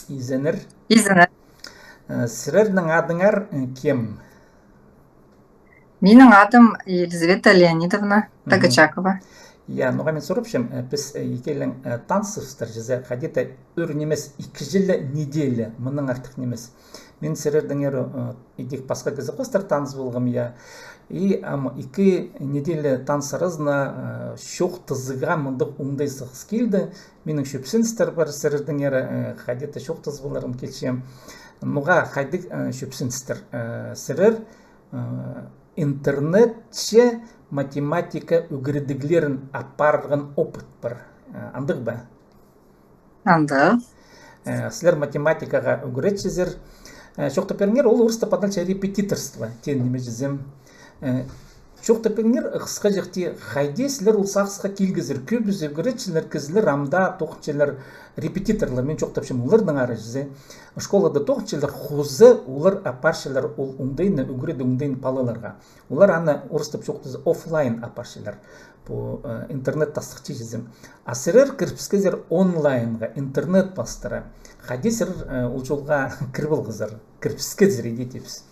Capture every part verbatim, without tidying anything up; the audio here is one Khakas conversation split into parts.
Изеннер. Изеннер. Э, сірернің адыңар, э, кем? Минің адым Елизавета Леонидовна Тагачакова. Я, ноға мин сурапчам, э, піс, э, ікӧлең, э, танысчабыстыр, чізе, хайди-да ӱр нимес, ікі чіли неделя, мыннаң артых нимес. Мин сірердеңер, э, идӧк пасха кізі хостыра таныс полғам, я. И ам ікі неделя таныс аразына, э, чоохтазығға мындағ оңдай сығыс килді. Минің чӧпсіністер пар сірердеңер, э, хайди-да чоохтазып аларым килче. Ноға хайдағ, э, чӧпсіністер, э, сірер, э, интернетче математика ӱгредіглерін апарған опыт пар. Э, андағ ба? Андағ. Э, сірер математикаға ӱгретчезер. Э, чоохтап пиріңер, ол орыстап адалча репетиторство, теен ниме чізе. Э, чоохтап пиріңер, хысхаҷахти, хайди сірер ол сағысха килгезер, кӧбізі ӱгретчілер кізілер, ам даа тоғынчалар репетиторлар, мин чоохтапчам, оларның ары чізе. Школада тоғынчалар, хоза олар апарчалар ол оңдайны, ӱгредіг оңдайын палаларға. Олар аны орыстап чоохтаза офлайн апарчалар. Пу, э, интернет тастыхча чізе. А сірер кірібіскезер онлайнға, интернет пастыра. Хайди сірер, э, ол чолға кіріп алғазар, кірібіскезер, иди тіпчебіс.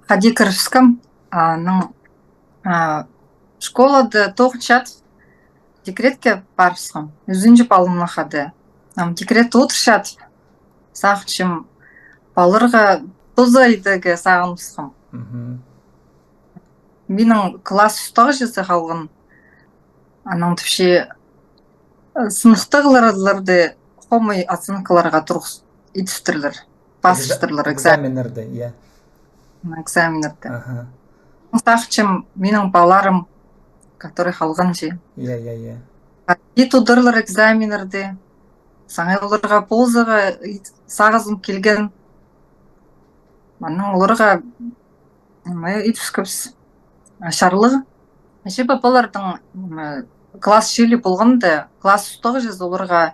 Хайди кірібіскем, аның, а, школада тоғынчатып, декретке парыбысхам. Ӱзінҷі палымнаң хада. Ам декретте одырчатып, сағынчам, паларға туза идерге сағыныбысхам. Минің класс устағҷызы халған, анаң тіпче, э, сыныхтағыларды хомай оценкаларға турғыс-, идістірлер, пазыбыстырлар экзамен. Экзаменнерді, я. Экзаменнерді. Аха. Сағынчам, минің палаларым, который халған чи. Я, я, я. И тударлар экзаменнерді. Саңай оларға ползаға, и сағызым килген. Анаң оларға, м, идіскебіс. А, чарлығ. Че палаларның, м, класс чыылии полғанда, класс устағҷызы оларға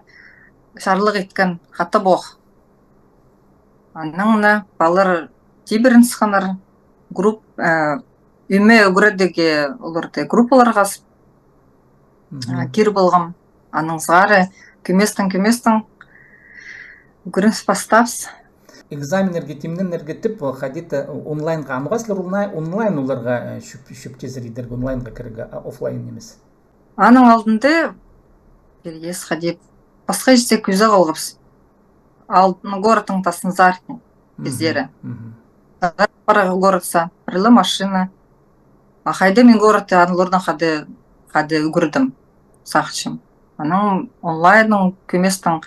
чарлығ иткен хатап ох. Анаң на палалар тибіренісхеннер, групп-, э, ӧме ӱгредігі оларды группаларға с-, а, кир полғам. Анаң сығара кӧместең, кӧместең ӱгреніп пастабыс. Экзаменнерге тимненерге тіп, хайди-да онлайнға, а ноға сірер онлай-, онлайн оларға, э, чӧп-, чӧпчезер идерге, онлайнға кірерге, а офлайн нимес? Аның алдында, переезд хайди, пасха чирде кӧзіт алғабыс. Алдын городтың тастынзар кізілері. Пара городса, пір ле машина. А хайда мин городта, анаң оларнаң хада, хада ӱгредім, сағынчам. Анаң онлайнның кӧместең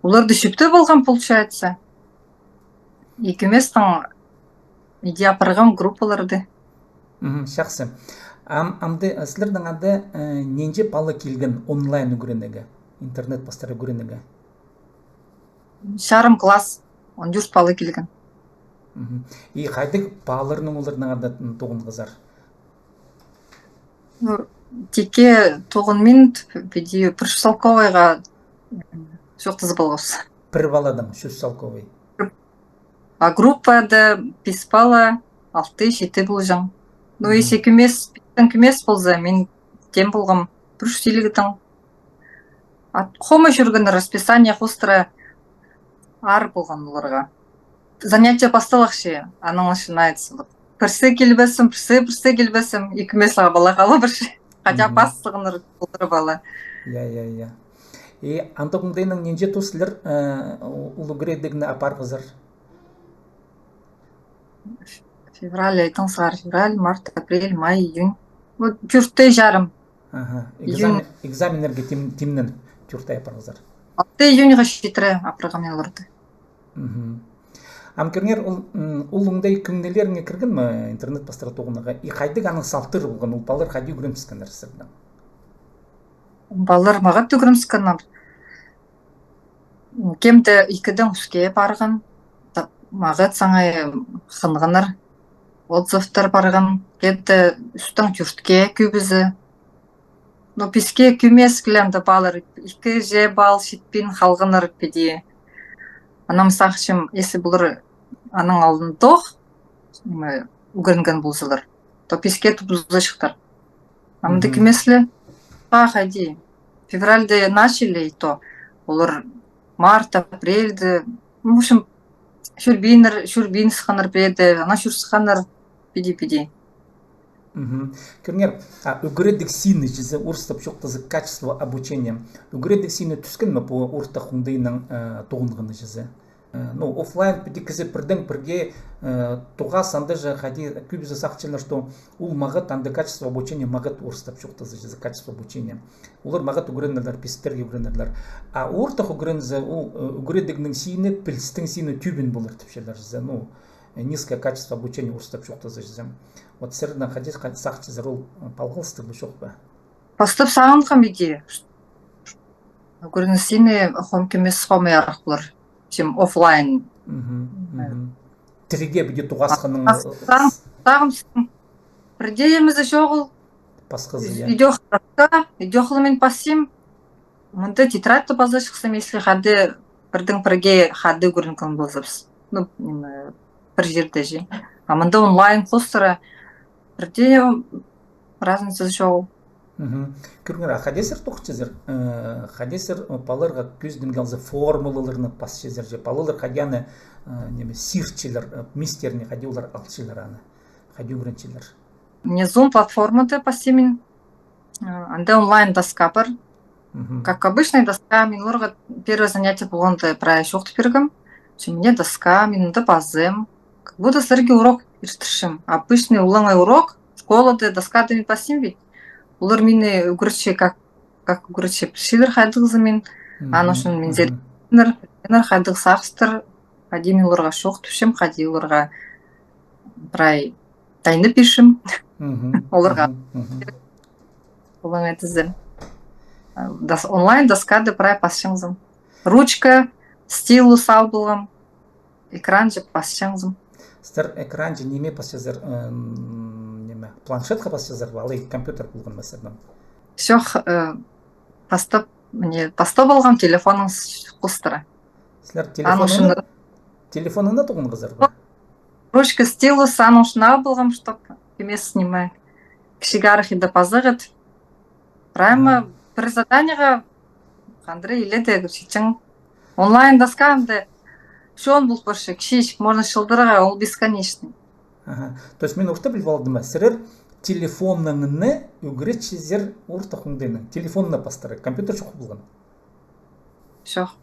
оларды чӧптеп алғам, получается. И кӧместең иди апарғам группаларды. Мгм, чахсы. Ам, амды, э, сірернің анда, э, нинҷе пала килген онлайн ӱгренерге, интернет пастыра ӱгренерге? Чарым класс, он тӧрт пала килген. Мгм. И хайдағ палаларнаң оларнаң анда тоғынғазар? Ну, тикке тоғынмин, піди пір чӱс салковайға, м, чоохтазып алғабыс. Пір паладаң чӱс салковай. А группада пис пала, алты, читі полҷаң. Ну, если кӧмес, пистең кӧмес полза, мин тем полғам пір чӱс илигдең. А хомай чӧрген расписание хоостыра аар полған оларға. Занятие пасталахча, анаң начинается. Вот. Пірсі килбессің, пірсі, пірсі килбессің, ікі мес ле пала халыбысча. Хотя пас салғаннар полар пала. Я, я, я. И андағ оңдайнаң нинҷе тус сірер, э, ол ӱгредігні апарғазар? Февраль, айтыңзар, февраль, март, апрель, май, июнь. Вот тӧрт ай чарым. Аха. Экзамен-, экзаменнерге тим-, тимненіп, тӧрт ай апарғазар. Алты июньға читіре апарғам мин оларды. Мгм. Ам кӧріңер, ол, м, ол оңдай кӧңнілеріңе кірген ме интернет пастыра тоғынарға? И хайдағ аның салтары полған, ол палалар хайди ӱгренібіскеннер сірердең? Палалар мағат ӱгренібіскеннер. Кем-де ікідең ӱске парған, та-, мағат саңай хынғаннар, отзывтар парған, кем-де ӱстең тӧртке кӧбізі. Но піске кӧмес килемді палалар, ікі же балл читпин халғаннар піди. Анаң сағынчам, если пулар аның алнындох, ниме, ӱгренген ползалар, то піске туза чыхтар. Амды кӧмес ле. А хайди. Февральда начали, и то Олар март, апрельде, в общем, чӧрбиннер, чӧрбин сыхханнар пірее дее, анаң чӧр сыхханнар, піди-піди. Мгм. Кӧріңер, а, ӱгредіг сині чізе, орыстап чоохтаза, качество обучения. Ӱгредіг сині тӱскен ме пу ортых оңдайнаң, э, тоғынғаны чізе? Э, ну, офлайн піди кізі пірдең пірге, э, тоғас, анда же хайди кӧбізі сағынчалар, что ол мағат, анда качество обучения мағат, орыстап чоохтаза чізе, качество обучения. Олар мағат ӱгренерлер, пистерге ӱгренерлер. А ортых ӱгрензе, ол, э, ӱгредігнің сині, пілістің сині тӧбен полар тіпчелер чізе. Ну, э, низкое качество обучения, орыстап чоохтаза чізе. Вот сірернің хайди, хайди сағынчазар, ол, э, палғалыстығ ба, чох па? Пастап сағынғам иди. Ӱгренігнің сині хомай кӧмес, хомай арах полар, чем офлайн. Мгм, мгм. Тіріге піди тоғасханның, а, сағын, сағын, сағын. Пірдее нимезі чоғыл. Пасхазы, я. Идӧк, идӧк ла мин пасчам. Мында тетрадьта паза чыхсам, если хайди пірдең пірге хайди ӱгренген ползабыс. Ну, ниме, пір чирде же. А мында онлайн хоостыра, пірдее разницазы чоғыл. Мгм. Кӧріңер, а хайди сірер тоғынчазар, э, хайди сірер, э, палаларға кӧзідімге алза, формулаларны пасчазар же, палалар хайди аны, э, ниме, сирчелер, э, мистеріне хайди олар алчалар аны, хайди ӱгренчелер? Мына Zoom платформада пасчам мин, э, анда онлайн доска пар. Мгм. Как обычная доска, мин оларға первое занятие полғанда прай чоохтап пиргем. Че мына доска, мин анда пазам. Как будто сірерге урок иртірчем. Обычный олаңай урок, школада доскада мин пасчам ведь. Олар мині ӱгретче, как, как ӱгретче, пілчелер хайдағзын мин. Мгм, аның ӱчӱн мин, мгм, зер-, хайдағ сағыстар, хайди мин оларға чоохтапчам, хайди оларға прай тайны пирчем. Мгм, оларға. Мгм, мгм. Олаңай тізер. Дос-, онлайн доскада прай пасчаңзым. Ручка, стилус ал полғам. Экранҷа пасчаңзым. Сірер экранҷа ниме пасчазар, м, ниме, планшетха пасчазар ба, алай компьютер полған ма сірернің? Чох, э, пастап, мына, пастап алғам телефоннаң с-, хоостыра. Сірер телефоннаң, телефоннаң тоғынғазар ба? Ручка, стилус, аның ӱчӱн ал полғам, чтоб нимес, ниме, кічіг арах иди пазығ ит. Прямо, а, пір заданиеға хандыра иледе кірчең. Онлайн доскада чоон пол парча, кічіҷек, можно чылдырарға, ол бесконечный. Аха. То есть мин орта піліп алдым ба, сірер телефоннаң ӱгретчезер ортых оңдайны. Телефоннаң пастыра, компьютер чох полған. Чох.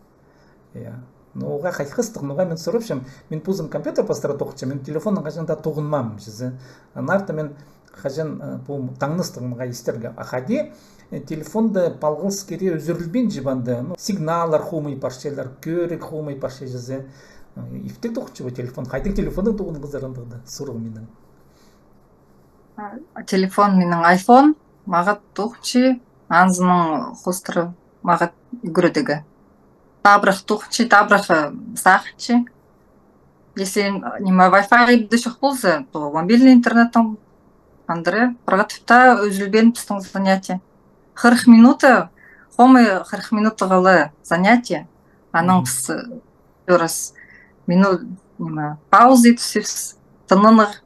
Я. Ну, оға хайхастығ, ну, оға мин сурапчам, мин позым компьютер пастыра тоғынчам, мин телефоннаң хаҷан даа тоғынмаам чізе. Аннаңар мин хаҷан, э, пу таңнастығ мағаа истерге. А хайди, э, телефонда палғалыс кире ӱзӱрілбинче ба анда, ну, сигналлар хомай парчалар, кӧріг хомай парча чізе. Э, иптіг тоғынча ба телефон, хайдағ телефоннаң тоғынғазар андағда, сурығ минің. А, телефон минің iPhone, мағат тоғынча, анзының хоостыра мағат ӱгредігі. Табырах тоғынча, табырах, э, сағынча. Если, ниме, Wi-Fi даа чох полза, то мобильный интернеттең андыра парғаттап таа ӱзӱлбеен пістің занятие. Хырых минута, хомай хырых минутаға ла занятие. Анаң піс, э, раз минут, ниме, пауза итчебіс, тынанарға.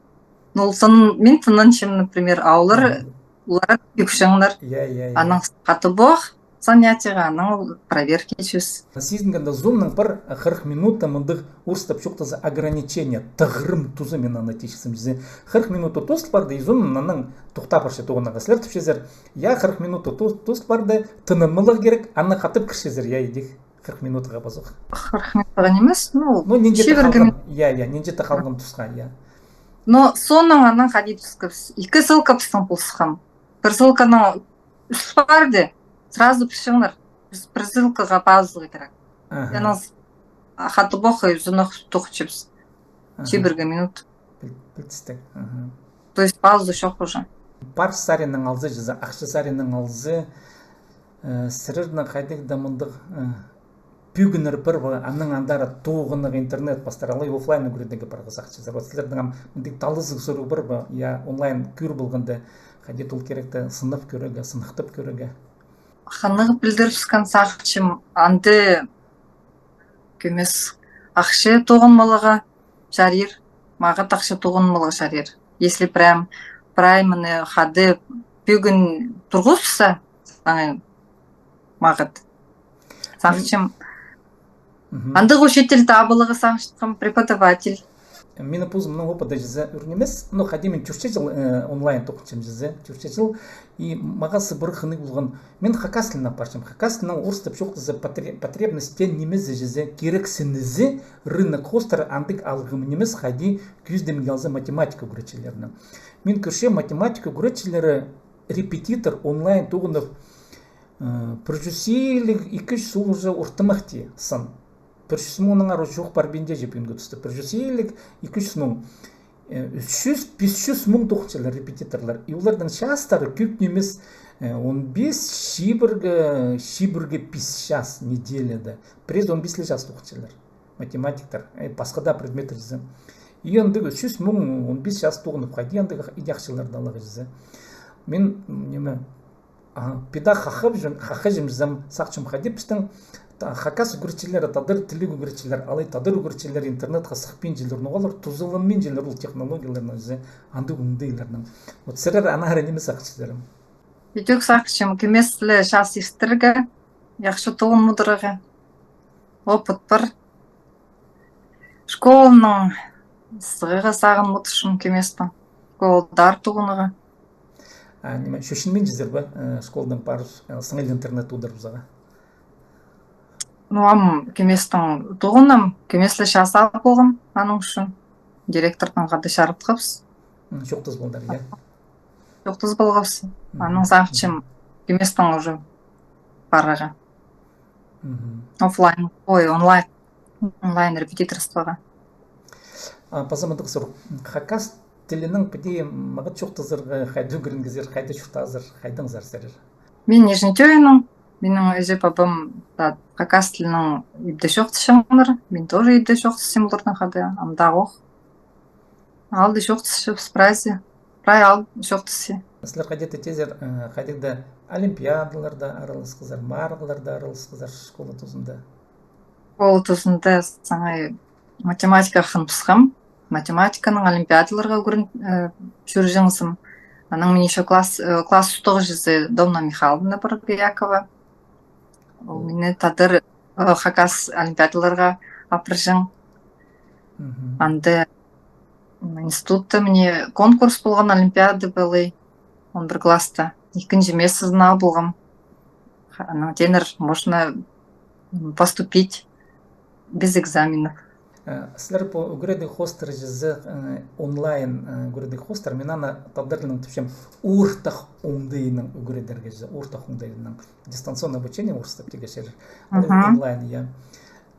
Ну, ол тын-, мин тынанчам, например, а олар, олар кӧкчеңнер. Я, я, я. Анаң хатап ох занятиеға, анаң проверка итчебіс. Сизінгенде, Zoom-ның пар хырых минута мындағ, орыстап чоохтаза, ограничение, тығырым тузы, мин аны тиҷіксем чізе. Хырых минута тоозыл парды, и Zoom анаң тохтап парча тоғынарға. Сірер тіпчезер, я, хырых минута тоозыл парды, тынанмалығ кирек, анаң хатап кірчезер, я, идӧк. Хырых минутаға пазох. Хырых минутаға нимес, ну, ну, нинҷе-де чибіргі халған. Мин-, я, я, нинҷе-де халған тусха, я. Но соонаң анаң хайди тӱскебіс. Ікі ссылка пістің пол сыххан. Пір ссылканың ӱс парды, сразу пілчеңнер. Піс пір ссылкаға пазарға кирек. Аха. Анаң с-, а, хатап ох, и ӱзінох тоғынчабыс. Аха. Чибіргі минут. Піл-, пілдістіг. Аха. То есть пауза чох уже. Пар саринаң алза, чізе, ахча саринаң алза, э, сірернің хайдағ-да мындағ, э, пӧгіннер пар ба, аның андар тоғынарға интернет пастыра, алай офлайн ӱгредігі парғазахчазар. Вот сірернің ам мындағ талызығ сурығ пар ба, я, онлайн кӧр полғанда, хайди ол киректі сынап кӧрерге, сыныхтап кӧрерге. Хынығ пілдірібіскен сағынчам, анда кӧмес ахча тоғынмалығы чарир, мағат ахча тоғынмалығы чарир. Если прям, прай мыны хада пӧгін турғысса, аңай мағат. Сағынчам. Мгм. Андағ учитель табыларға сағынчатхам, преподаватель. Минің позымның опыты чізе ӱр нимес, ну, хайди мин тӧртче чыл, э, онлайн тоғынчам чізе, тӧртче чыл. И мағаа сыбыра хынығ полған. Мин хакас тілін апарчам. Хакас тілінің орыстап чоохтаза потре-, потребность тее нимезі чізе, кирексінізі, рынок хоостыра андағ алғым нимес, хайди кӧзідімге алза математика ӱгретчілерінің. Мин кӧрчем, математика ӱгретчілері репетитор онлайн тоғынып, э, пір чӱс илиг, ікі чӱс, ол уже ортымах тее сын. Пір чӱс муңнаң ары чох парбинча чіп ӱнгі туста. Пір чӱс илиг, ікі чӱс муң. Э, ӱс чӱс, пис чӱс муң тоғынчалар репетиторлар. И оларның частары кӧп нимес, э, он пис, чибіргі, чибіргі пис час неделяда. Пірее он пис ле час тоғынчалар. Математиктер, э, пасха даа предметтер чізе. И андағ ӱс чӱс муң он пис час тоғынып, хайди андағ иди ахчаларды аларға чізе. Мин, м, ниме, а, піди хахап чӧр-, хахаҷам чізе, сағынчам, хайди пістің та-, хакас ӱгретчілері, тадар тілі ӱгретчілері, алай тадар ӱгретчілері интернетке сыхпинчалар, ноға олар тузаланминчалар ол технологияларнаң чізе, андағ оңдайларнаң. Вот сірер аннаңар ниме сағынчазар? Ідӧк сағынчам, кӧмес ле час истерге, яхшы тоғын мудырарға. Опыт пар. Школанаң сығарға сағын мудырчам кӧместең. Школада артығ тоғынарға. А, ниме, чӧрчетпинчезер бе, э, школадаң парып, э, саңай интернет удур полза? Ну, ам кӧместең тоғынам, кӧмес ле час алып полғам, аның ӱчӱн директорнаң хада чарытхабыс. М, чоохтас полдар, я? Чоохтас полғабыс. Мгм. Анаң сағынчам, кӧместең уже парарға. Мгм. Офлайн, ой, онлайн. Онлайн репетиторствоға. А, паза мындағ сурығ. Хакас тілінең піди мағат чоохтазарға, хайда ӱгренгезер, хайда чуртаазар, хайдаңзар сірер? Мин Нижний Тёяның, минің іҷе-пабам та хакас тілінең ибде чоохтасчаңнар, мин тоже ибде чоохтасчам оларнаң хада, амды ох. Алды чоохтасчабыс прайзы. Прай алды чоохтасча. Сірер хайди-да теезер, э, хайдағ-да олимпиадаларда араласхазар, марығларда араласхазар школа тузында? Школа тузында саңай математикаға хыныбысхам. Математиканаң олимпиадаларға ӱгрен-, э, чӧрҷеңзім. Анаң мин ещё класс, э, класс устағҷызы Домна Михайловна Боргоякова. Ол мині тадар, э, хакас олимпиадаларға апарҷаң. Мгм. Анда, м, институтта мына конкурс полған, олимпиада полған, он пір класста. Ікінҷі местозын алып алғам. Ха-, анаң тееннер можно, м, поступить без экзаменов. Э, сірер пу ӱгредіг хоостар чізе, э, онлайн, э, ӱгредіг хоостар, мин аны тадар тілінең тіпчем, ортах оңдайынаң ӱгредерге чізе, ортах оңдайынаң. Дистанционное обучение орыстап тигі чир. Ол онлайн, я.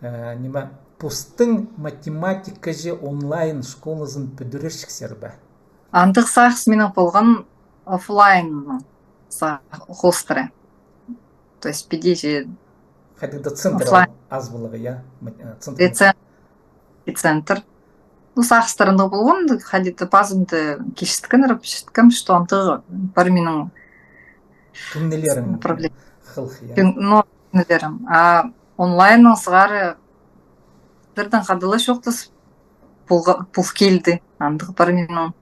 Э, ниме, постың математикаҷы онлайн школазын пӱдірерҷіксер бе? Андағ сағыс минің полған офлайн са-, хоостыра. То есть, піди же хайдағ-да центр офлайн. Аз поларға, я? Ма-, э, центр. Эпицентр. Ну, сағыстарында полған, хайди-да пазымды кичіткеннер, пічеткем, что андағ пар минің тӱңнелерім. Направление. Хылых, я. Тӱң-, ну, тӱңнелерім. А онлайннаң сығара сірернең хада ла чоохтас полға-, пол килді. Андағ пар минің.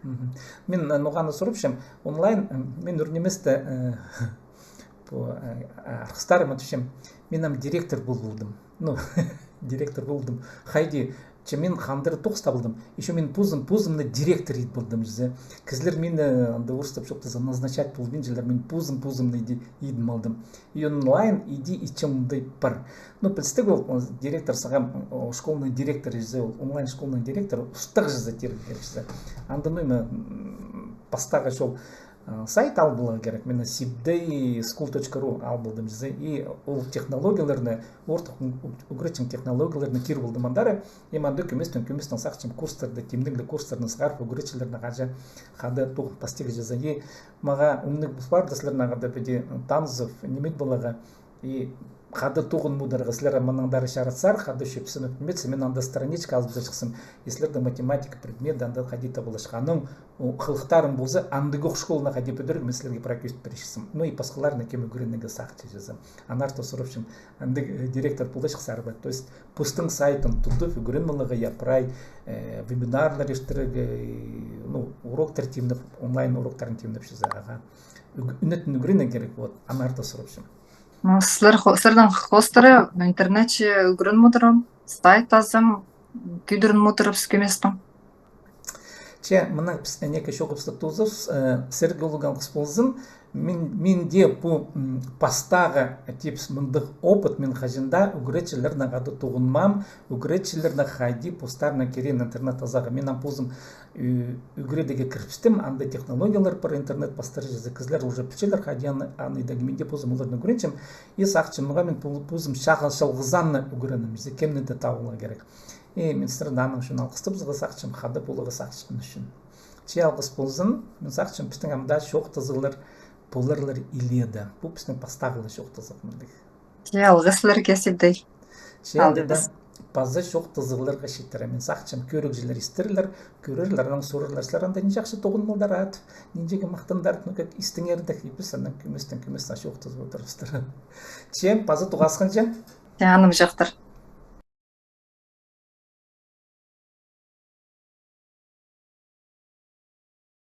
Мгм. Мин, э, ноға аны сурапчам, онлайн, м, мин ӱр ниместе, э, пу, э, а, арғыстарыма тіпчем, мин ам директор пол полдым. Ну, директор пол полдым. Хайди, че мин хандыра тоғыс табылдым. Ещё мин позым, позымны директор ит полдым чізе. Кізілер мині, э, анда орыстап чоохтаза, назначать полбинчалар, мин позым, позымны иди-, идіп алдым. И онлайн иди итчем оңдай пар. Ну, пілістіг ол, ол директор сағам, ол школаның директоры чізе, ол онлайн школаның директоры, устағҷызы тирге кирек чізе. Анда, ну, ниме, м, пастағы чол, а, сайт ал поларға кирек. Мин сибдей скул точка ру ал полдым чізе. И ол технологияларны, ортых ӱгретчең технологияларны кир полдым андар. И мында кӧместең, кӧместең сағынчам курстарны, тимнегліг курстарны сығарып, ӱгретчілернең хада, хада тоғын пастирға чізе. И мағаа оңнығ пар, сірернең хада піди танызып, ниме поларға. И хада тоғын мударға, сірер мынаңар чаратсар, хада чӧпсініп, ниме, мин анда страничка азып чыхсам, и сірернің математика предметі анда хайди-да поларҷых. Анаң, о, хылыхтарың полза, андағ ох школаны хайди пӱдірерге, мин сірерге прай кӧзіт пирчем. Ну и пасхаларны, кем ӱгренерге сағынча чізе. Аннаңар даа сурапчам, андағ, э, директор поларҷыхсар ба? То есть, постың сайтын тудып, ӱгрен поларға, я прай, э, вебинарлар иртірерге, э, ну, уроктар тимнеп, онлайн уроктарын тимнеп чізе, ағаа. Ӱг-, ӱнетін ӱгренерге кирек, вот, аннаңар даа сурапчам. Ну, сірер хо-, сірернің хоостыра интернетче ӱгреніп одырам, сайт азам, кӧдірініп одырабыс кӧместең. Че, мына піс ӧнеке чоохтап тоозабыс, э, сірерге улуғ алғыс ползын. Мин, минде пу, м, пастағы, э, тіпчебіс, мындағ опыт, мин хаҷан даа ӱгретчілернең хада тоғынмаам, ӱгретчілернең хайди постарына кирек интернет азарға. Мин ам позым ӱ-, ӱгредіге кірібістім, анда технологиялар пар, интернет пастырҷызы, кізілер уже пілчелер, хайди аны, аны идерге, мин дее позым оларны ӱгренчем. И сағынчам, мағаа мин пу-, позым чағын чалғызаан на ӱгренем, че кемні дее таап аларға кирек. И мин сірерні аның ӱчӱн алғыстабызарға сағынчам, хада поларға сағынчатхан ӱчӱн. Че алғыс ползын, мин сағынчам, пістің ам даа чоохтазығлар поларлар илееде. Пу пістің пастағы ла чоохтазығ мындағ. Че алғыс сірерге, Сибдей. Че алғыс. Паза чоохтазығларға читіре. Мин сағынчам, кӧрігҷілер истерлер, кӧрерлер, анаң сурарлар: сірер анда нинҷе чахсы тоғынып алдар, ат, нинҷе махтандар, ну, как истіңер дее, и піс анаң кӧместең, кӧместең чоохтазып одырыбыстыр. Че, паза тоғасханҷа. Че, анымҷохтар.